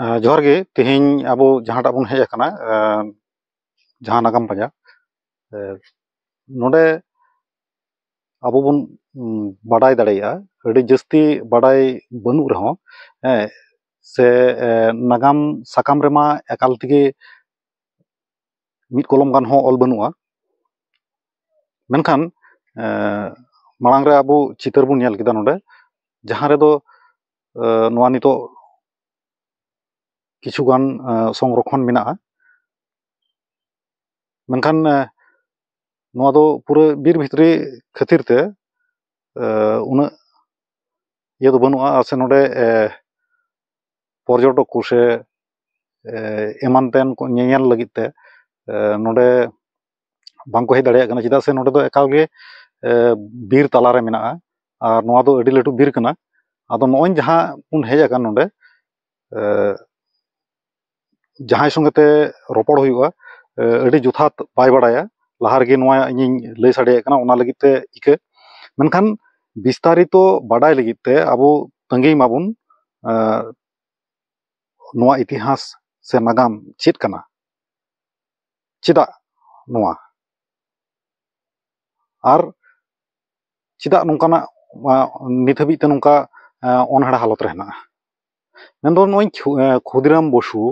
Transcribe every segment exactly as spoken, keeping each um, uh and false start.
ᱟᱸ, ᱡᱚᱦᱟᱨ ᱜᱮ᱾ ᱛᱮᱦᱮᱧ ᱟᱵᱚ ᱡᱟᱦᱟᱸᱴᱟᱜ ᱵᱚᱱ ᱦᱮᱡ ᱟᱠᱟᱱᱟ, ᱟᱸ, ᱡᱟᱦᱟᱸ ᱱᱟᱜᱟᱢ ᱯᱟᱸᱡᱟ, ᱟᱸ, ᱱᱚᱰᱮ ᱟᱵᱚ ᱵᱚᱱ, ᱩᱸ, ᱵᱟᱰᱟᱭ ᱫᱟᱲᱮᱭᱟᱜᱼᱟ, ᱟᱹᱰᱤ ᱡᱟᱹᱥᱛᱤ ᱵᱟᱰᱟᱭ ᱵᱟᱹᱱᱩᱜ ᱨᱮᱦᱚᱸ, ᱦᱮᱸ, ᱥᱮ, ᱮ, ᱱᱟᱜᱟᱢ ᱥᱟᱠᱟᱢ ᱨᱮᱢᱟ ᱮᱠᱟᱞ ᱛᱮᱜᱮ ᱢᱤᱫ ᱠᱚᱞᱚᱢ ᱜᱟᱱ ᱦᱚᱸ ᱚᱞ ᱵᱟᱹᱱᱩᱜᱼᱟ᱾ ᱢᱮᱱᱠᱷᱟᱱ, ᱮ, ᱢᱟᱲᱟᱝ ᱨᱮ ᱟᱵᱚ ᱪᱤᱛᱟᱹᱨ ᱵᱚᱱ ᱧᱮᱞ ᱠᱮᱫᱟ ᱱᱚᱰᱮ, ᱡᱟᱦᱟᱸ ᱨᱮᱫᱚ, ᱮ, ᱱᱚᱣᱟ ᱱᱤᱛᱚᱜ ᱠᱤᱪᱷᱩ ᱜᱟᱱ, ᱮ, ᱥᱚᱝᱨᱚᱠᱷᱚᱱ ᱢᱮᱱᱟᱜᱼᱟ᱾ ᱢᱮᱱᱠᱷᱟᱱ, ᱮ, ᱱᱚᱣᱟ ᱫᱚ ᱯᱩᱨᱟᱹ ᱵᱤᱨ ᱵᱷᱤᱛᱨᱤ ᱠᱷᱟᱹᱛᱤᱨ ᱛᱮ, ᱮ, ᱩᱱᱟᱹᱜ ᱤᱭᱟᱹ ᱫᱚ ᱵᱟᱹᱱᱩᱜᱼᱟ᱾ ᱟᱨ ᱥᱮ ᱱᱚᱰᱮ, ᱮ, ᱯᱚᱨᱡᱚᱴᱚᱠ ᱠᱚ ᱥᱮ, ᱮ, ᱮᱢᱟᱱ ᱛᱮᱱ ᱠᱚ ᱧᱮᱧᱮᱞ ᱞᱟᱹᱜᱤᱫ ᱛᱮ, ᱮ, ᱱᱚᱰᱮ ᱵᱟᱝᱠᱚ ᱦᱮᱡ ᱫᱟᱲᱮᱭᱟᱜ ᱠᱟᱱᱟ, ᱪᱮᱫᱟᱜ ᱥᱮ ᱱᱚᱰᱮ ᱫᱚ ᱮᱠᱟᱞ ᱜᱮ, ᱮ, ᱵᱤᱨ ᱛᱟᱞᱟᱨᱮ ᱢᱮᱱᱟᱜᱼᱟ᱾ ᱟᱨ ᱱᱚᱣᱟ ᱫᱚ ᱟᱹᱰᱤ ᱞᱟᱹᱴᱩ ᱵᱤᱨ ᱠᱟᱱᱟ᱾ ᱟᱫᱚ ᱱᱚᱜᱼᱚᱭ ᱡᱟᱦᱟᱸ ᱵᱚᱱ ᱦᱮᱡ ᱟᱠᱟᱱ ᱱᱚᱰᱮ, ᱮ, ᱡᱟᱦᱟᱸᱭ ᱥᱚᱸᱜᱮ ᱛᱮ ᱨᱚᱯᱚᱲ ᱦᱩᱭᱩᱜᱼᱟ, ᱮ, ᱟᱹᱰᱤ ᱡᱚᱛᱷᱟᱛ ᱵᱟᱭ ᱵᱟᱲᱟᱭᱟ᱾ ᱞᱟᱦᱟ ᱨᱮᱜᱮ ᱱᱚᱣᱟ ᱤᱧᱤᱧ ᱞᱟᱹᱭ ᱥᱟᱰᱮᱭᱟᱜ ᱠᱟᱱᱟ, ᱚᱱᱟ ᱞᱟᱹᱜᱤᱫ ᱛᱮ ᱤᱠᱟᱹ᱾ ᱢᱮᱱᱠᱷᱟᱱ ᱵᱤᱥᱛᱟᱨᱤᱛᱚ ᱵᱟᱰᱟᱭ ᱞᱟᱹᱜᱤᱫ ᱛᱮ ᱟᱵᱚ ᱛᱟᱺᱜᱤᱭ ᱢᱟᱵᱚᱱ, ᱮ, ᱱᱚᱣᱟ ᱤᱛᱤᱦᱟᱥ ᱥᱮ ᱱᱟᱜᱟᱢ ᱪᱮᱫ ᱠᱟᱱᱟ, ᱪᱮᱫᱟᱜ ᱱᱚᱣᱟ, ᱟᱨ ᱪᱮᱫᱟᱜ ᱱᱚᱝᱠᱟᱱᱟᱜ, ᱟ, ᱱᱤᱛ ᱦᱟᱹᱵᱤᱡ ᱛᱮ ᱱᱚᱝᱠᱟ, ᱟ, ᱚᱱᱦᱮᱲᱟ ᱦᱟᱞᱚᱛ ᱨᱮ ᱦᱮᱱᱟᱜᱼᱟ᱾ ᱢᱮᱱᱫᱚ ᱱᱚᱜᱼᱚᱭ ᱠᱷᱩ-, ᱮ, ᱠᱷᱩᱫᱤᱨᱟᱢ ᱵᱚᱥᱩ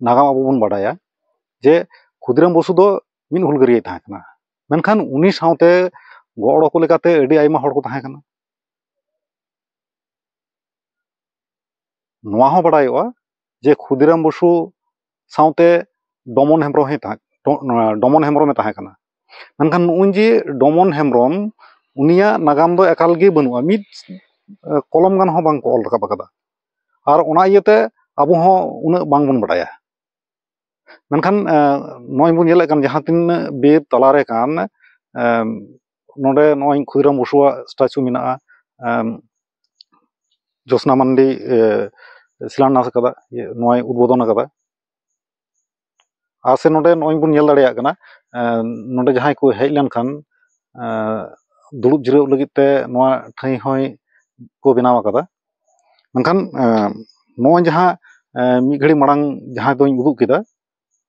ᱱᱟᱜᱟᱢ ᱟᱵᱚ ᱵᱚᱱ ᱵᱟᱰᱟᱭᱟ ᱡᱮ ᱠᱷᱩᱫᱤᱨᱟᱢ ᱵᱚᱥᱩ ᱫᱚ ᱢᱤᱫ ᱦᱩᱞᱜᱟᱹᱨᱤᱭᱟᱹᱭ ᱛᱟᱦᱮᱸ ᱠᱟᱱᱟ᱾ ᱢᱮᱱᱠᱷᱟᱱ ᱩᱱᱤ ᱥᱟᱶᱛᱮ ᱜᱚᱲᱚ ᱠᱚ ᱞᱮᱠᱟᱛᱮ ᱟᱹᱰᱤ ᱟᱭᱢᱟ ᱦᱚᱲ ᱠᱚ ᱛᱟᱦᱮᱸ ᱠᱟᱱᱟ᱾ ᱱᱚᱣᱟ ᱦᱚᱸ ᱵᱟᱰᱟᱭᱚᱜᱼᱟ ᱡᱮ ᱠᱷᱩᱫᱤᱨᱟᱢ ᱵᱚᱥᱩ ᱥᱟᱶᱛᱮ ᱰᱚᱢᱚᱱ ᱦᱮᱢᱵᱨᱚᱢ ᱦᱚᱸᱭ ᱛᱟᱦᱮᱸ, ᱰᱚ-, ᱰᱚᱢᱚᱱ ᱦᱮᱢᱵᱨᱚᱢᱮ ᱛᱟᱦᱮᱸ ᱠᱟᱱᱟ᱾ ᱢᱮᱱᱠᱷᱟᱱ ᱱᱚᱜᱼᱚᱭ ᱡᱮ ᱰᱚᱢᱚᱱ ᱦᱮᱢᱵᱨᱚᱢ, ᱩᱱᱤᱭᱟᱜ ᱱᱟᱜᱟᱢ ᱫᱚ ᱮᱠᱟᱞ ᱜᱮ ᱵᱟᱹᱱᱩᱜᱼᱟ, ᱢᱤᱫ, ᱮ, ᱠᱚᱞᱚᱢ ᱜᱟᱱ ᱦᱚᱸ ᱵᱟᱝ ᱠᱚ ᱚᱞ ᱨᱟᱠᱟᱵ ᱟᱠᱟᱫᱟ᱾ ᱟᱨ ᱚᱱᱟ ᱤᱭᱟᱹᱛᱮ ᱟᱵᱚ ᱦᱚᱸ ᱩᱱᱟᱹᱜ ᱵᱟᱝᱵᱚᱱ ᱵᱟᱰᱟᱭᱟ᱾ ᱢᱮᱱᱠᱷᱟᱱ, ᱮ, ᱱᱚᱜᱼᱚᱭ ᱵᱚᱱ ᱧᱮᱞᱮᱫ ᱠᱟᱱ ᱡᱟᱦᱟᱸ ᱛᱤᱱᱟᱹᱜ ᱵᱤᱨ ᱛᱟᱞᱟᱨᱮ ᱠᱟᱱ, ᱮ, ᱱᱚᱰᱮ ᱱᱚᱜᱼᱚᱭ ᱠᱷᱩᱫᱤᱨᱟᱢ ᱵᱚᱥᱩᱣᱟᱜ ᱥᱴᱟᱪᱩ ᱢᱮᱱᱟᱜᱼᱟ, ᱮ, ᱡᱳᱥᱱᱟ ᱢᱟᱱᱰᱤ, ᱮ, ᱥᱤᱞᱟᱱᱱᱟᱥ ᱟᱠᱟᱫᱟ, ᱤᱭᱟᱹ, ᱱᱚᱣᱟᱭ ᱩᱫᱵᱳᱫᱚᱱ ᱟᱠᱟᱫᱟ᱾ ᱟᱨ ᱥᱮ ᱱᱚᱰᱮ ᱱᱚᱜᱼᱚᱭ ᱵᱚᱱ ᱧᱮᱞ ᱫᱟᱲᱮᱭᱟᱜ ᱠᱟᱱᱟ, ᱮ, ᱱᱚᱰᱮ ᱡᱟᱦᱟᱸᱭ ᱠᱚ ᱦᱮᱡ ᱞᱮᱱᱠᱷᱟᱱ, ᱮ, ᱫᱩᱲᱩᱵ ᱡᱤᱨᱟᱹᱜ ᱞᱟᱹᱜᱤᱫ ᱛᱮ ᱱᱚᱣᱟ ᱴᱷᱟᱹᱭ ᱦᱚᱸᱭ ᱠᱚ ᱵᱮᱱᱟᱣ ᱟᱠᱟᱫᱟ᱾ ᱢᱮᱱᱠᱷᱟᱱ, ᱮ, ᱱᱚᱜᱼᱚᱭ ᱡᱟᱦᱟᱸ ᱮ, ᱢᱤᱫ ᱜᱷᱟᱹᱲᱤ ᱢᱟᱲᱟᱝ ᱡᱟᱦᱟᱸ ᱫᱚᱧ ᱩᱫᱩᱜ ᱠᱮᱫᱟ,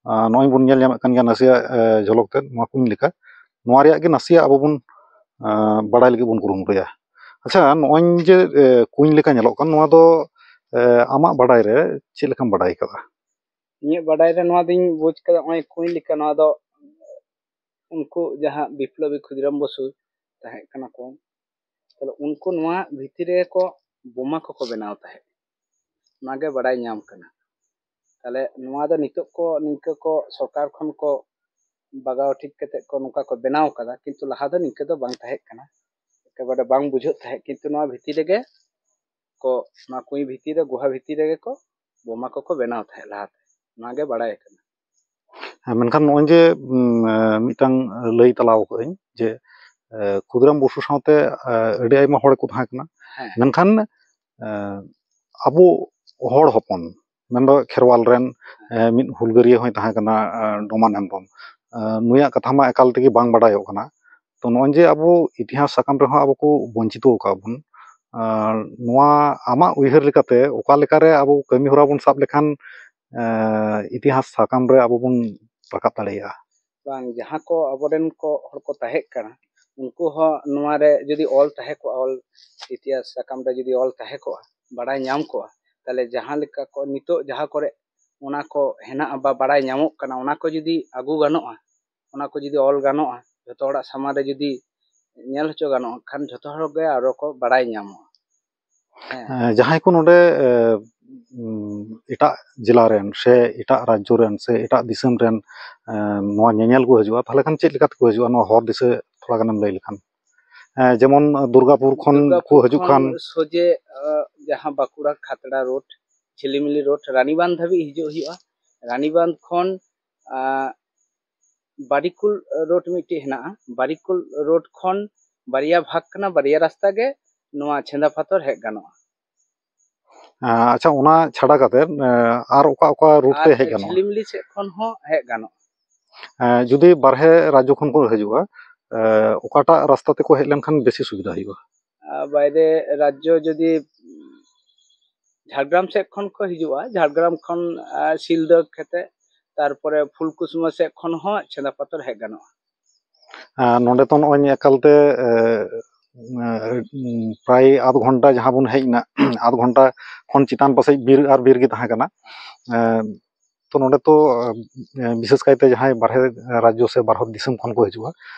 ᱟ, ᱱᱚᱜᱼᱚᱭ ᱵᱚᱱ ᱧᱮᱞ ᱧᱟᱢᱮᱫ ᱠᱟᱱ ᱜᱮᱭᱟ ᱱᱟᱥᱮᱭᱟᱜ ᱮ, ᱡᱷᱚᱞᱚᱠ ᱛᱮᱫ, ᱱᱚᱣᱟ ᱠᱩᱧ ᱞᱮᱠᱟ᱾ ᱱᱚᱣᱟ ᱨᱮᱭᱟᱜ ᱜᱮ ᱱᱟᱥᱮᱭᱟᱜ ᱟᱵᱚ ᱵᱚᱱ ᱟ, ᱵᱟᱲᱟᱭ ᱞᱟᱹᱜᱤᱫ ᱵᱚᱱ ᱠᱩᱨᱩᱢᱩᱴᱩᱭᱟ᱾ ᱟᱪᱪᱷᱟ, ᱱᱚᱜᱼᱚᱭ ᱡᱮ ᱮ, ᱠᱩᱧ ᱞᱮᱠᱟ ᱧᱮᱞᱚᱜ ᱠᱟᱱ, ᱱᱚᱣᱟ ᱫᱚ ᱮ, ᱟᱢᱟᱜ ᱵᱟᱰᱟᱭ ᱨᱮ ᱪᱮᱫ ᱞᱮᱠᱟᱢ ᱵᱟᱰᱟᱭ ᱠᱟᱫᱟ? ᱤᱧᱟᱹᱜ ᱵᱟᱰᱟᱭ ᱨᱮ ᱱᱚᱣᱟ ᱫᱚᱧ ᱵᱩᱡᱽ ᱠᱟᱫᱟ, ᱱᱚᱜᱼᱚᱭ ᱠᱩᱧ ᱞᱮᱠᱟ, ᱱᱚᱣᱟ ᱫᱚ ᱩᱱᱠᱩ ᱡᱟᱦᱟᱸ ᱵᱤᱯᱞᱚᱵᱤ ᱠᱷᱩᱫᱤᱨᱟᱢ ᱵᱚᱥᱩ ᱛᱟᱦᱮᱸ ᱠᱟᱱᱟ ᱠᱚ, ᱛᱟᱦᱞᱮ ᱩᱱᱠᱩ ᱱᱚᱣᱟ ᱵᱷᱤᱛᱤᱨ ᱨᱮᱜᱮ ᱠᱚ ᱵᱳᱢᱟ ᱠᱚᱠᱚ ᱵᱮᱱᱟᱣ ᱛᱟᱦᱮᱸᱫ᱾ ᱚᱱᱟᱜᱮ ᱵᱟᱲᱟᱭ ᱧᱟᱢ ᱠᱟᱱᱟ᱾ ᱛᱟᱦᱞᱮ ᱱᱚᱣᱟ ᱫᱚ ᱱᱤᱛᱚᱜ ᱠᱚ ᱱᱤᱝᱠᱟᱹ ᱠᱚ ᱥᱚᱨᱠᱟᱨ ᱠᱷᱚᱱ ᱠᱚ ᱵᱟᱜᱟᱣ ᱴᱷᱤᱠ ᱠᱟᱛᱮ ᱠᱚ ᱱᱚᱝᱠᱟ ᱠᱚ ᱵᱮᱱᱟᱣ ᱠᱟᱫᱟ, ᱠᱤᱱᱛᱩ ᱞᱟᱦᱟ ᱫᱚ ᱱᱤᱝᱠᱟᱹ ᱫᱚ ᱵᱟᱝ ᱛᱟᱦᱮᱸ ᱠᱟᱱᱟ᱾ ᱮᱠᱮᱵᱟᱨᱮ ᱵᱟᱝ ᱵᱩᱡᱷᱟᱹᱜ ᱛᱟᱦᱮᱸᱫ, ᱠᱤᱱᱛᱩ ᱱᱚᱣᱟ ᱵᱷᱤᱛᱤᱨ ᱨᱮᱜᱮ ᱠᱚ, ᱱᱚᱣᱟ ᱠᱩᱧ ᱵᱷᱤᱛᱤᱨ ᱨᱮ, ᱜᱩᱦᱟ ᱵᱷᱤᱛᱤᱨ ᱨᱮᱜᱮ ᱠᱚ ᱵᱳᱢᱟ ᱠᱚᱠᱚ ᱵᱮᱱᱟᱣ ᱛᱟᱦᱮᱸᱫ ᱞᱟᱦᱟᱛᱮ᱾ ᱱᱚᱣᱟ ᱜᱮ ᱵᱟᱲᱟᱭ ᱠᱟᱱᱟ᱾ ᱦᱮᱸ, ᱢᱮᱱᱠᱷᱟᱱ ᱱᱚᱜᱼᱚᱭ ᱡᱮ, ᱩᱢ, ᱮ, ᱢᱤᱫᱴᱟᱝ ᱞᱟᱹᱭ ᱛᱟᱞᱟᱣ ᱠᱟᱜ ᱟᱹᱧ ᱡᱮ, ᱮ, ᱠᱷᱩᱫᱤᱨᱟᱢ ᱵᱚᱥᱩ ᱥᱟᱶᱛᱮ, ᱮ, ᱟᱹᱰᱤ ᱟᱭᱢᱟ ᱦᱚᱲ ᱠᱚ ᱛᱟᱦᱮᱸ ᱠᱟᱱᱟ᱾ ᱦᱮᱸ᱾ ᱢᱮᱱᱠᱷᱟᱱ, ᱮ, ᱟᱵᱚ ᱦᱚᱲ ᱦᱚᱯᱚᱱ, ᱢᱮᱱᱫᱚ ᱠᱷᱮᱨᱣᱟᱞ ᱨᱮᱱ, ᱮ, ᱢᱤᱫ ᱦᱩᱞᱜᱟᱹᱨᱤᱭᱟᱹ ᱦᱚᱸᱭ ᱛᱟᱦᱮᱸ ᱠᱟᱱᱟ, ᱮ, ᱰᱚᱢᱟᱱ ᱦᱮᱢᱵᱨᱚᱢ᱾ ᱮ, ᱱᱩᱭᱟᱜ ᱠᱟᱛᱷᱟ ᱢᱟ ᱮᱠᱟᱞ ᱛᱮᱜᱮ ᱵᱟᱝ ᱵᱟᱰᱟᱭᱚᱜ ᱠᱟᱱᱟ᱾ ᱛᱚ, ᱱᱚᱜᱼᱚᱭ ᱡᱮ ᱟᱵᱚ ᱤᱛᱤᱦᱟᱥ ᱥᱟᱠᱟᱢ ᱨᱮᱦᱚᱸ ᱟᱵᱚ ᱠᱚ ᱵᱚᱧᱪᱤᱛᱚ ᱟᱠᱟᱫ ᱵᱚᱱ, ᱟᱨ ᱱᱚᱣᱟ ᱟᱢᱟᱜ ᱩᱭᱦᱟᱹᱨ ᱞᱮᱠᱟᱛᱮ ᱚᱠᱟ ᱞᱮᱠᱟᱨᱮ ᱟᱵᱚ ᱠᱟᱹᱢᱤ ᱦᱚᱨᱟ ᱵᱚᱱ ᱥᱟᱵ ᱞᱮᱠᱷᱟᱱ, ᱮ, ᱤᱛᱤᱦᱟᱥ ᱥᱟᱠᱟᱢ ᱨᱮ ᱟᱵᱚ ᱵᱚᱱ ᱨᱟᱠᱟᱵ ᱫᱟᱲᱮᱭᱟᱜᱼᱟ? ᱵᱟᱝ, ᱡᱟᱦᱟᱸ ᱠᱚ ᱟᱵᱚᱨᱮᱱ ᱠᱚ ᱦᱚᱲ ᱠᱚ ᱛᱟᱦᱮᱸ ᱠᱟᱱᱟ, ᱩᱱᱠᱩ ᱦᱚᱸ ᱱᱚᱣᱟ ᱨᱮ ᱡᱩᱫᱤ ᱚᱞ ᱛᱟᱦᱮᱸ ᱠᱚᱜᱼᱟ, ᱚᱞ ᱤᱛᱤᱦᱟᱥ ᱥᱟᱠᱟᱢ ᱨᱮ ᱡᱩᱫᱤ ᱚᱞ ᱛᱟᱦᱮᱸ ᱠᱚᱜᱼᱟ, ᱵᱟᱲᱟᱭ ᱧᱟᱢ ᱠᱚᱜᱼᱟ, ᱛᱟᱦᱞᱮ ᱡᱟᱦᱟᱸ ᱞᱮᱠᱟ ᱠᱚ ᱱᱤᱛᱚᱜ ᱡᱟᱦᱟᱸ ᱠᱚᱨᱮ ᱚᱱᱟ ᱠᱚ ᱦᱮᱱᱟᱜᱼᱟ ᱵᱟ ᱵᱟᱲᱟᱭ ᱧᱟᱢᱚᱜ ᱠᱟᱱᱟ, ᱚᱱᱟ ᱠᱚ ᱡᱩᱫᱤ ᱟᱹᱜᱩ ᱜᱟᱱᱚᱜᱼᱟ, ᱚᱱᱟ ᱠᱚ ᱡᱩᱫᱤ ᱚᱞ ᱜᱟᱱᱚᱜᱼᱟ, ᱡᱷᱚᱛᱚ ᱦᱚᱲᱟᱜ ᱥᱟᱢᱟᱝ ᱨᱮ ᱡᱩᱫᱤ ᱧᱮᱞ ᱦᱚᱪᱚ ᱜᱟᱱᱚᱜᱼᱟ, ᱠᱷᱟᱱ ᱡᱷᱚᱛᱚ ᱦᱚᱲ ᱜᱮ ᱟᱨᱚ ᱠᱚ ᱵᱟᱲᱟᱭ ᱧᱟᱢᱚᱜᱼᱟ᱾ ᱦᱮᱸ᱾ ᱮ, ᱡᱟᱦᱟᱸᱭ ᱠᱚ ᱱᱚᱰᱮ, ᱮ, ᱩᱢ, ᱮᱴᱟᱜ ᱡᱮᱞᱟ ᱨᱮᱱ ᱥᱮ ᱮᱴᱟᱜ ᱨᱟᱡᱽᱡᱚ ᱨᱮᱱ ᱥᱮ ᱮᱴᱟᱜ ᱫᱤᱥᱚᱢ ᱨᱮᱱ, ᱮ, ᱱᱚᱣᱟ ᱧᱮᱧᱮᱞ ᱠᱚ ᱦᱤᱡᱩᱜᱼᱟ, ᱛᱟᱦᱞᱮ ᱠᱷᱟᱱ ᱪᱮᱫ ᱞᱮᱠᱟ ᱛᱮᱠᱚ ᱦᱤᱡᱩᱜᱼᱟ? ᱱᱚᱣᱟ ᱦᱚᱨ ᱫᱤᱥᱟᱹ ᱛᱷᱚᱲᱟ ᱜᱟᱱᱮᱢ ᱞᱟᱹᱭ ᱞᱮᱠᱷᱟᱱ᱾ ᱮ, ᱡᱮᱢᱚᱱ ᱫᱩᱨᱜᱟᱯᱩᱨ ᱠᱷᱚᱱ ᱫᱩᱨᱜᱟᱯᱩᱨ ᱠᱚ ᱦᱤᱡᱩᱜ ᱠᱷᱚᱱ ᱠᱷᱟᱱ᱾ ᱥᱚᱡᱷᱮ, ᱮ, ᱡᱟᱦᱟᱸ ᱵᱟᱸᱠᱩᱲᱟ ᱠᱷᱟᱛᱲᱟ ᱨᱳᱰ, ᱡᱷᱤᱞᱤᱢᱤᱞᱤ ᱨᱳᱰ, ᱨᱟᱱᱤᱵᱟᱸᱫᱷ ᱫᱷᱟᱹᱵᱤᱡ ᱦᱤᱡᱩᱜ ᱦᱩᱭᱩᱜᱼᱟ᱾ ᱨᱟᱱᱤᱵᱟᱸᱫᱷ ᱠᱷᱚᱱ, ᱟ, ᱵᱟᱨᱤᱠᱩᱞ ᱨᱳᱰ ᱢᱤᱫᱴᱤᱡ ᱦᱮᱱᱟᱜᱼᱟ᱾ ᱵᱟᱨᱤᱠᱩᱞ ᱨᱳᱰ ᱠᱷᱚᱱ ᱵᱟᱨᱭᱟ ᱵᱷᱟᱜᱽ ᱠᱟᱱᱟ, ᱵᱟᱨᱭᱟ ᱨᱟᱥᱛᱟ ᱜᱮ ᱱᱚᱣᱟ ᱪᱷᱮᱸᱫᱟ ᱯᱟᱛᱷᱚᱨ ᱦᱮᱡ ᱜᱟᱱᱚᱜᱼᱟ᱾ ᱮ, ᱟᱪᱪᱷᱟ, ᱚᱱᱟ ᱪᱷᱟᱰᱟ ᱠᱟᱛᱮ, ᱮ, ᱟᱨ ᱚᱠᱟ ᱚᱠᱟ ᱨᱩᱴ ᱛᱮ ᱟᱨ ᱦᱮᱡ ᱜᱟᱱᱚᱜᱼᱟ? ᱡᱷᱤᱞᱤᱢᱤᱞᱤ ᱥᱮᱫ ᱠᱷᱚᱱ ᱦᱚᱸ ᱦᱮᱡ ᱜᱟᱱᱚᱜᱼᱟ᱾ ᱮ, ᱡᱩᱫᱤ ᱵᱟᱨᱦᱮ ᱨᱟᱡᱽᱡᱚ ᱠᱷᱚᱱ ᱠᱚ ᱦᱤᱡᱩᱜᱼᱟ, ᱮ, ᱚᱠᱟᱴᱟᱜ ᱨᱟᱥᱛᱟ ᱛᱮᱠᱚ ᱦᱮᱡ ᱞᱮᱱᱠᱷᱟᱱ ᱵᱮᱥᱤ ᱥᱩᱵᱤᱫᱷᱟ ᱦᱩᱭᱩᱜᱼᱟ? ᱟᱨ ᱵᱟᱭᱨᱮ ᱨᱟᱡᱽᱡᱚ ᱡᱩᱫᱤ ᱡᱷᱟᱲᱜᱨᱟᱢ ᱥᱮᱫ ᱠᱷᱚᱱ ᱠᱚ ᱦᱤᱡᱩᱜᱼᱟ, ᱡᱷᱟᱲᱜᱨᱟᱢ ᱠᱷᱚᱱ ᱟᱨ ᱥᱤᱞᱫᱟᱹ ᱠᱟᱛᱮ, ᱛᱟᱨᱯᱚᱨᱮ ᱯᱷᱩᱞᱠᱩᱥᱢᱟ ᱥᱮᱫ ᱠᱷᱚᱱ ᱦᱚᱸ ᱪᱷᱮᱸᱫᱟ ᱯᱟᱛᱷᱚᱨ ᱦᱮᱡ ᱜᱟᱱᱚᱜᱼᱟ᱾ ᱟᱨ ᱱᱚᱰᱮ ᱛᱚ ᱱᱚᱜᱼᱚᱭ ᱮᱠᱟᱞᱛᱮ ᱮ, ᱮ, ᱯᱨᱟᱭ ᱟᱫᱷ ᱜᱷᱚᱱᱴᱟ ᱡᱟᱦᱟᱸ ᱵᱚᱱ ᱦᱮᱡ ᱮᱱᱟ, ᱟᱫᱷ ᱜᱷᱚᱱᱴᱟ ᱠᱷᱚᱱ ᱪᱮᱛᱟᱱ ᱯᱟᱥᱮᱡ ᱵᱤᱨ ᱟᱨ ᱵᱤᱨ ᱜᱮ ᱛᱟᱦᱮᱸ ᱠᱟᱱᱟ᱾ ᱮ, ᱛᱚ ᱱᱚᱰᱮ ᱛᱚ ᱮ, ᱵᱤᱥᱮᱥ ᱠᱟᱭᱛᱮ ᱡᱟᱦᱟᱸᱭ ᱵᱟᱨᱦᱮ ᱨᱟᱡᱽᱡᱚ ᱥᱮ ᱵᱟᱨᱦᱮ ᱫᱤᱥᱚᱢ ᱠᱷᱚᱱ ᱠᱚ ᱦᱤᱡᱩᱜᱼᱟ,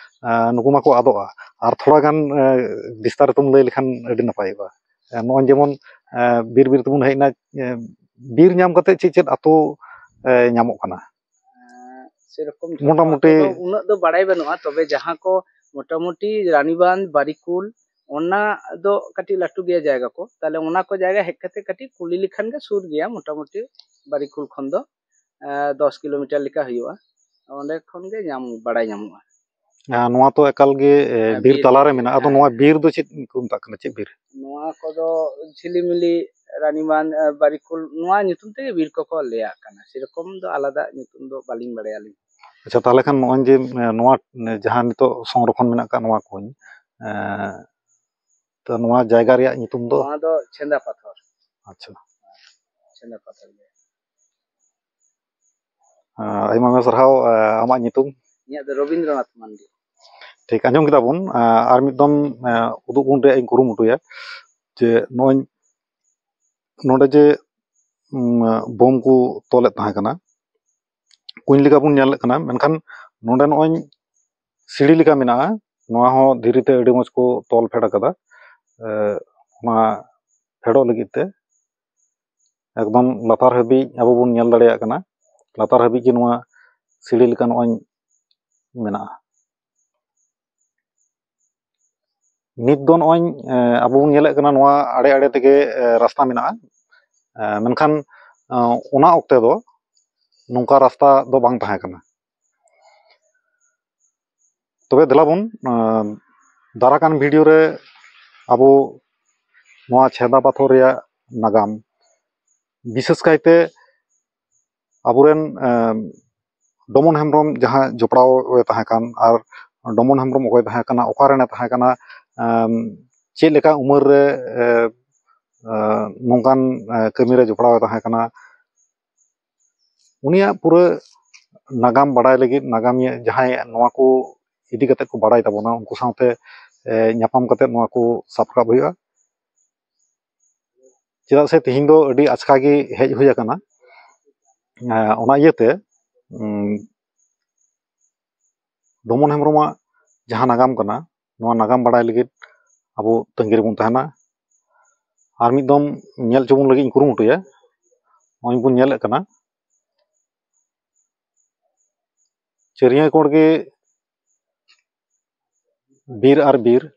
ᱮ, ᱱᱩᱠᱩ ᱢᱟᱠᱚ ᱟᱫᱚᱜᱼᱟ᱾ ᱟᱨ ᱛᱷᱚᱲᱟ ᱜᱟᱱ ᱮ, ᱵᱤᱥᱛᱟᱨᱤᱛᱚᱢ ᱞᱟᱹᱭ ᱞᱮᱠᱷᱟᱱ ᱟᱹᱰᱤ ᱱᱟᱯᱟᱭᱚᱜᱼᱟ᱾ ᱮ, ᱱᱚᱜᱼᱚᱭ ᱡᱮᱢᱚᱱ ᱮ, ᱵᱤᱨ ᱵᱤᱨ ᱛᱮᱵᱚᱱ ᱦᱮᱡ ᱮᱱᱟ, ᱮ, ᱵᱤᱨ ᱧᱟᱢ ᱠᱟᱛᱮ ᱪᱮᱫ ᱪᱮᱫ ᱟᱛᱳ ᱮ, ᱧᱟᱢᱚᱜ ᱠᱟᱱᱟ? ᱥᱮᱨᱚᱠᱚᱢ ᱢᱚᱴᱟᱢᱩᱴᱤ ᱟᱛᱳ ᱫᱚ ᱩᱱᱟᱹᱜ ᱫᱚ ᱵᱟᱲᱟᱭ ᱵᱟᱹᱱᱩᱜᱼᱟ, ᱛᱚᱵᱮ ᱡᱟᱦᱟᱸ ᱠᱚ ᱢᱚᱴᱟᱢᱩᱴᱤ ᱨᱟᱱᱤᱵᱟᱸᱫᱷ, ᱵᱟᱨᱤᱠᱩᱞ, ᱚᱱᱟ ᱫᱚ ᱠᱟᱹᱴᱤᱡ ᱞᱟᱹᱴᱩ ᱜᱮᱭᱟ ᱡᱟᱭᱜᱟ ᱠᱚ᱾ ᱛᱟᱦᱞᱮ ᱚᱱᱟ ᱠᱚ ᱡᱟᱭᱜᱟ ᱦᱮᱡ ᱠᱟᱛᱮ ᱠᱟᱹᱴᱤᱡ ᱠᱩᱞᱤ ᱞᱮᱠᱷᱟᱱ ᱜᱮ ᱥᱩᱨ ᱜᱮᱭᱟ ᱢᱚᱴᱟᱢᱩᱴᱤ᱾ ᱵᱟᱨᱤᱠᱩᱞ ᱠᱷᱚᱱ ᱫᱚ ᱮ, ᱫᱚᱥ ᱠᱤᱞᱳᱢᱤᱴᱟᱨ ᱞᱮᱠᱟ ᱦᱩᱭᱩᱜᱼᱟ᱾ ᱚᱸᱰᱮ ᱠᱷᱚᱱ ᱜᱮ ᱧᱟᱢ, ᱵᱟᱲᱟᱭ ᱧᱟᱢᱚᱜᱼᱟ᱾ ᱟᱨ ᱱᱚᱣᱟ ᱛᱚ ᱮᱠᱟᱞ ᱜᱮ ᱮ, ᱦᱮᱸ, ᱵᱤᱨ ᱵᱤᱨ ᱛᱟᱞᱟᱨᱮ ᱢᱮᱱᱟᱜᱼᱟ᱾ ᱟᱫᱚ ᱱᱚᱣᱟ ᱵᱤᱨ ᱫᱚ ᱪᱮᱫ ᱠᱚ ᱢᱮᱛᱟᱜ ᱠᱟᱱᱟ, ᱪᱮᱫ ᱵᱤᱨ? ᱱᱚᱣᱟ ᱠᱚᱫᱚ ᱡᱷᱤᱞᱤᱢᱤᱞᱤ, ᱨᱟᱱᱤᱵᱟᱸᱫᱷ, ᱮ, ᱵᱟᱨᱤᱠᱩᱞ, ᱱᱚᱣᱟ ᱧᱩᱛᱩᱢ ᱛᱮᱜᱮ ᱵᱤᱨ ᱠᱚᱠᱚ ᱞᱟᱹᱭᱟᱜ ᱠᱟᱱᱟ᱾ ᱥᱮᱨᱚᱠᱚᱢ ᱫᱚ ᱟᱞᱟᱫᱟ ᱧᱩᱛᱩᱢ ᱫᱚ ᱵᱟᱹᱞᱤᱧ ᱵᱟᱲᱟᱭᱟ ᱟᱹᱞᱤᱧ᱾ ᱟᱪᱪᱷᱟ, ᱛᱟᱦᱚᱞᱮ ᱠᱷᱟᱱ ᱱᱚᱜᱼᱚᱭ ᱡᱮ ᱮ, ᱱᱚᱣᱟ ᱮ, ᱡᱟᱦᱟᱸ ᱱᱤᱛᱚᱜ ᱥᱚᱝᱨᱚᱠᱷᱚᱱ ᱢᱮᱱᱟᱜ ᱟᱠᱟᱫ ᱱᱚᱣᱟ ᱠᱚᱧ, ᱮ, ᱛᱚ ᱱᱚᱣᱟ ᱡᱟᱭᱜᱟ ᱨᱮᱭᱟᱜ ᱧᱩᱛᱩᱢ ᱫᱚ? ᱱᱚᱣᱟ ᱫᱚ ᱪᱷᱮᱸᱫᱟ ᱯᱟᱛᱷᱚᱨ᱾ ᱟᱪᱪᱷᱟ᱾ ᱪᱷᱮᱸᱫᱟ ᱯᱟᱛᱷᱚᱨ ᱜᱮ᱾ ᱮ, ᱟᱭᱢᱟ ᱟᱭᱢᱟ ᱥᱟᱨᱦᱟᱣ᱾ ᱮ, ᱟᱢᱟᱜ ᱧᱩᱛᱩᱢ? ᱤᱧᱟᱹᱜ ᱫᱚ ᱨᱚᱵᱤᱱᱫᱨᱚᱱᱟᱛᱷ ᱢᱟᱱᱰᱤ᱾ ᱴᱷᱤᱠ, ᱟᱸᱡᱚᱢ ᱠᱮᱫᱟ ᱵᱚᱱ᱾ ᱮ, ᱟᱨ ᱢᱤᱫ ᱫᱚᱢ ᱮ, ᱩᱫᱩᱜ ᱵᱚᱱ ᱨᱮᱭᱟᱜ ᱤᱧ ᱠᱩᱨᱩᱢᱩᱴᱩᱭᱟ ᱡᱮ ᱱᱚᱜᱼᱚᱭ ᱱᱚᱰᱮ ᱡᱮ ᱩᱢ, ᱵᱳᱢ ᱠᱚ ᱛᱚᱞᱮᱫ ᱛᱟᱦᱮᱸ ᱠᱟᱱᱟ, ᱠᱩᱧ ᱞᱮᱠᱟ ᱵᱚᱱ ᱧᱮᱞᱮᱫ ᱠᱟᱱᱟ, ᱢᱮᱱᱠᱷᱟᱱ ᱱᱚᱰᱮ ᱱᱚᱜᱼᱚᱭ ᱥᱤᱲᱤ ᱞᱮᱠᱟ ᱢᱮᱱᱟᱜᱼᱟ᱾ ᱱᱚᱣᱟ ᱦᱚᱸ ᱫᱷᱤᱨᱤ ᱛᱮ ᱟᱹᱰᱤ ᱢᱚᱡᱽ ᱠᱚ ᱛᱚᱞ ᱯᱷᱮᱰ ᱟᱠᱟᱫᱟ᱾ ᱮ, ᱚᱱᱟ ᱯᱷᱮᱰᱚᱜ ᱞᱟᱹᱜᱤᱫ ᱛᱮ ᱮᱠᱫᱚᱢ ᱞᱟᱛᱟᱨ ᱦᱟᱹᱵᱤᱡ ᱟᱵᱚ ᱵᱚᱱ ᱧᱮᱞ ᱫᱟᱲᱮᱭᱟᱜ ᱠᱟᱱᱟ, ᱞᱟᱛᱟᱨ ᱦᱟᱹᱵᱤᱡ ᱜᱮ ᱱᱚᱣᱟ ᱥᱤᱲᱤ ᱞᱮᱠᱟ ᱱᱚᱜᱼᱚᱭ ᱢᱮᱱᱟᱜᱼᱟ᱾ ᱱᱤᱛ ᱫᱚ ᱱᱚᱜᱼᱚᱭ, ᱮ, ᱟᱵᱚ ᱵᱚᱱ ᱧᱮᱞᱮᱫ ᱠᱟᱱᱟ, ᱱᱚᱣᱟ ᱟᱲᱮ ᱟᱲᱮ ᱛᱮᱜᱮ, ᱮ, ᱨᱟᱥᱛᱟ ᱢᱮᱱᱟᱜᱼᱟ᱾ ᱮ, ᱢᱮᱱᱠᱷᱟᱱ, ᱮ, ᱚᱱᱟ ᱚᱠᱛᱮ ᱫᱚ ᱱᱚᱝᱠᱟ ᱨᱟᱥᱛᱟ ᱫᱚ ᱵᱟᱝ ᱛᱟᱦᱮᱸ ᱠᱟᱱᱟ᱾ ᱛᱚᱵᱮ ᱫᱮᱞᱟ ᱵᱚᱱ, ᱮ, ᱫᱟᱨᱟ ᱠᱟᱱ ᱵᱷᱤᱰᱤᱭᱳ ᱨᱮ ᱟᱵᱚ ᱱᱚᱣᱟ ᱪᱷᱮᱫᱟ ᱯᱟᱛᱷᱚᱨ ᱨᱮᱭᱟᱜ ᱱᱟᱜᱟᱢ, ᱵᱤᱥᱮᱥ ᱠᱟᱭᱛᱮ ᱟᱵᱚᱨᱮᱱ, ᱮ, ᱰᱚᱢᱚᱱ ᱦᱮᱢᱵᱨᱚᱢ ᱡᱟᱦᱟᱸ ᱡᱚᱯᱲᱟᱣ ᱮ ᱛᱟᱦᱮᱸ ᱠᱟᱱ, ᱟᱨ ᱰᱚᱢᱚᱱ ᱦᱮᱢᱵᱨᱚᱢ ᱚᱠᱚᱭ ᱛᱟᱦᱮᱸ ᱠᱟᱱᱟ, ᱚᱠᱟ ᱨᱮᱱᱮ ᱛᱟᱦᱮᱸ ᱠᱟᱱᱟ, ᱮᱢ, ᱪᱮᱫ ᱞᱮᱠᱟ ᱩᱢᱮᱨ ᱨᱮ, ᱮ, ᱱᱚᱝᱠᱟᱱ ᱠᱟᱹᱢᱤᱨᱮ ᱡᱚᱯᱲᱟᱣ ᱮ ᱛᱟᱦᱮᱸ ᱠᱟᱱᱟ᱾ ᱩᱱᱤᱭᱟᱜ ᱯᱩᱨᱟᱹ ᱱᱟᱜᱟᱢ ᱵᱟᱲᱟᱭ ᱞᱟᱹᱜᱤᱫ, ᱱᱟᱜᱟᱢᱤᱭᱟᱹ ᱡᱟᱦᱟᱸᱭ ᱱᱚᱣᱟ ᱠᱚ ᱤᱫᱤ ᱠᱟᱛᱮ ᱠᱚ ᱵᱟᱲᱟᱭ ᱛᱟᱵᱚᱱᱟ, ᱩᱱᱠᱩ ᱥᱟᱶᱛᱮ ᱧᱟᱯᱟᱢ ᱠᱟᱛᱮ ᱱᱚᱣᱟ ᱠᱚ ᱥᱟᱵ ᱨᱟᱠᱟᱵ ᱦᱩᱭᱩᱜᱼᱟ᱾ ᱪᱮᱫᱟᱜ ᱥᱮ ᱛᱮᱦᱮᱧ ᱫᱚ ᱟᱹᱰᱤ ᱟᱪᱠᱟ ᱜᱮ ᱦᱮᱡ ᱦᱩᱭ ᱟᱠᱟᱱᱟ᱾ ᱚᱱᱟ ᱤᱭᱟᱹᱛᱮ ᱰᱚᱢᱚᱱ ᱦᱮᱢᱵᱨᱚᱢᱟᱜ ᱡᱟᱦᱟᱸ ᱱᱟᱜᱟᱢ ᱠᱟᱱᱟ, ᱱᱚᱣᱟ ᱱᱟᱜᱟᱢ ᱵᱟᱲᱟᱭ ᱞᱟᱹᱜᱤᱫ ᱟᱵᱚ ᱛᱟᱺᱜᱤ ᱨᱮᱵᱚᱱ ᱛᱟᱦᱮᱱᱟ᱾ ᱟᱨ ᱢᱤᱫ ᱫᱚᱢ ᱧᱮᱞ ᱦᱚᱪᱚ ᱵᱚᱱ ᱞᱟᱹᱜᱤᱫ ᱤᱧ ᱠᱩᱨᱩᱢᱩᱴᱩᱭᱟ᱾ ᱱᱚᱜᱼᱚᱭ ᱵᱚᱱ ᱧᱮᱞᱮᱫ ᱠᱟᱱᱟ ᱪᱟᱹᱨᱤᱭᱟᱹ ᱠᱚᱬ ᱜᱮ ᱵᱤᱨ ᱟᱨ ᱵᱤᱨ᱾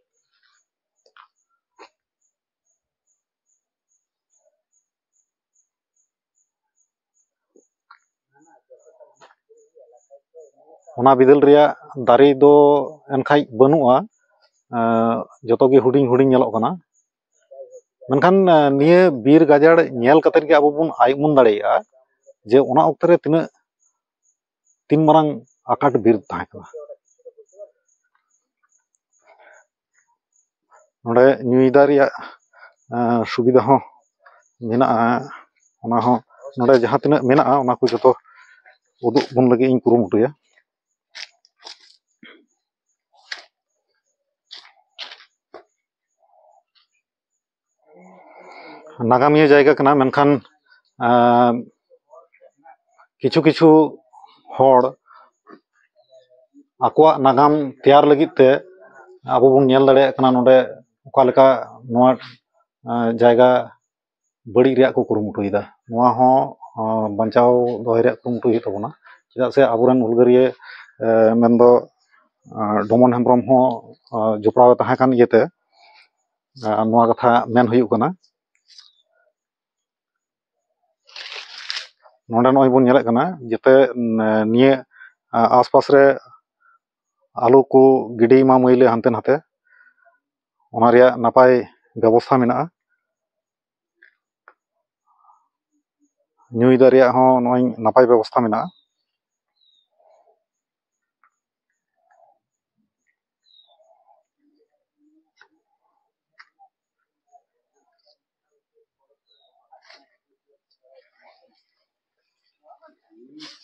ᱚᱱᱟ ᱵᱤᱫᱟᱹᱞ ᱨᱮᱭᱟᱜ ᱫᱟᱨᱮ ᱫᱚ ᱮᱱᱠᱷᱟᱡ ᱵᱟᱹᱱᱩᱜᱼᱟ, ᱡᱚᱛᱚ ᱜᱮ ᱦᱩᱰᱤᱧ ᱦᱩᱰᱤᱧ ᱧᱮᱞᱚᱜ ᱠᱟᱱᱟ᱾ ᱢᱮᱱᱠᱷᱟᱱ ᱱᱤᱭᱟᱹ ᱵᱤᱨ ᱜᱟᱡᱟᱲ ᱧᱮᱞ ᱠᱟᱛᱮ ᱜᱮ ᱟᱵᱚ ᱵᱚᱱ ᱟᱭ ᱩᱢᱟᱹᱱ ᱫᱟᱲᱮᱭᱟᱜᱼᱟ ᱡᱮ ᱚᱱᱟ ᱚᱠᱛᱮ ᱨᱮ ᱛᱤᱱᱟᱹᱜ ᱛᱤᱱ ᱢᱟᱨᱟᱝ ᱟᱠᱟᱴ ᱵᱤᱨ ᱛᱟᱦᱮᱸ ᱠᱟᱱᱟ᱾ ᱱᱚᱰᱮ ᱧᱩᱭ ᱫᱟᱜ ᱨᱮᱭᱟᱜ ᱥᱩᱵᱤᱫᱷᱟ ᱦᱚᱸ ᱢᱮᱱᱟᱜᱼᱟ᱾ ᱚᱱᱟ ᱦᱚᱸ ᱱᱚᱰᱮ ᱡᱟᱦᱟᱸ ᱛᱤᱱᱟᱹᱜ ᱢᱮᱱᱟᱜᱼᱟ, ᱚᱱᱟ ᱠᱚ ᱡᱚᱛᱚ ᱩᱫᱩᱜ ᱵᱚᱱ ᱞᱟᱹᱜᱤᱫ ᱤᱧ ᱠᱩᱨᱩᱢᱩᱴᱩᱭᱟ᱾ ᱱᱟᱜᱟᱢᱤᱭᱟᱹ ᱡᱟᱭᱜᱟ ᱠᱟᱱᱟ, ᱢᱮᱱᱠᱷᱟᱱ ᱠᱤᱪᱷᱩ ᱠᱤᱪᱷᱩ ᱦᱚᱲ ᱟᱠᱚᱣᱟᱜ ᱱᱟᱜᱟᱢ ᱛᱮᱭᱟᱨ ᱞᱟᱹᱜᱤᱫ ᱛᱮ ᱟᱵᱚ ᱵᱚᱱ ᱧᱮᱞ ᱫᱟᱲᱮᱭᱟᱜ ᱠᱟᱱᱟ ᱱᱚᱰᱮ ᱚᱠᱟ ᱞᱮᱠᱟ ᱱᱚᱣᱟ ᱡᱟᱭᱜᱟ ᱵᱟᱹᱲᱤᱡ ᱨᱮᱭᱟᱜ ᱠᱚ ᱠᱩᱨᱩᱢᱩᱴᱩᱭᱮᱫᱟ᱾ ᱱᱚᱣᱟ ᱦᱚᱸ ᱵᱟᱧᱪᱟᱣ ᱫᱚᱦᱚᱭ ᱨᱮᱭᱟᱜ ᱠᱩᱨᱩᱢᱩᱴᱩ ᱦᱩᱭᱩᱜ ᱛᱟᱵᱚᱱᱟ, ᱪᱮᱫᱟᱜ ᱥᱮ ᱟᱵᱚᱨᱮᱱ ᱦᱩᱞᱜᱟᱹᱨᱤᱭᱟᱹ ᱢᱮᱱᱫᱚ ᱰᱚᱢᱚᱱ ᱦᱮᱢᱵᱨᱚᱢ ᱦᱚᱸ ᱡᱚᱯᱲᱟᱣ ᱮ ᱛᱟᱦᱮᱸ ᱠᱟᱱ ᱤᱭᱟᱹᱛᱮ ᱱᱚᱣᱟ ᱠᱟᱛᱷᱟ ᱢᱮᱱ ᱦᱩᱭᱩᱜ ᱠᱟᱱᱟ᱾ ᱱᱚᱰᱮ ᱱᱚᱜᱼᱚᱭ ᱵᱚᱱ ᱧᱮᱞᱮᱫ ᱠᱟᱱᱟ ᱡᱟᱛᱮ ᱱᱤᱭᱟᱹ ᱟᱥᱯᱟᱥ ᱨᱮ ᱟᱞᱚ ᱠᱚ ᱜᱤᱰᱤᱭ ᱢᱟ ᱢᱟᱹᱭᱞᱟᱹ ᱦᱟᱱᱛᱮ ᱱᱟᱛᱮ, ᱚᱱᱟ ᱨᱮᱭᱟᱜ ᱱᱟᱯᱟᱭ ᱵᱮᱵᱚᱥᱛᱷᱟ ᱢᱮᱱᱟᱜᱼᱟ᱾ ᱧᱩᱭ ᱫᱟᱜ ᱨᱮᱭᱟᱜ ᱦᱚᱸ ᱱᱚᱜᱼᱚᱭ ᱱᱟᱯᱟᱭ ᱵᱮᱵᱚᱥᱛᱷᱟ ᱢᱮᱱᱟᱜᱼᱟ᱾ ᱤᱧ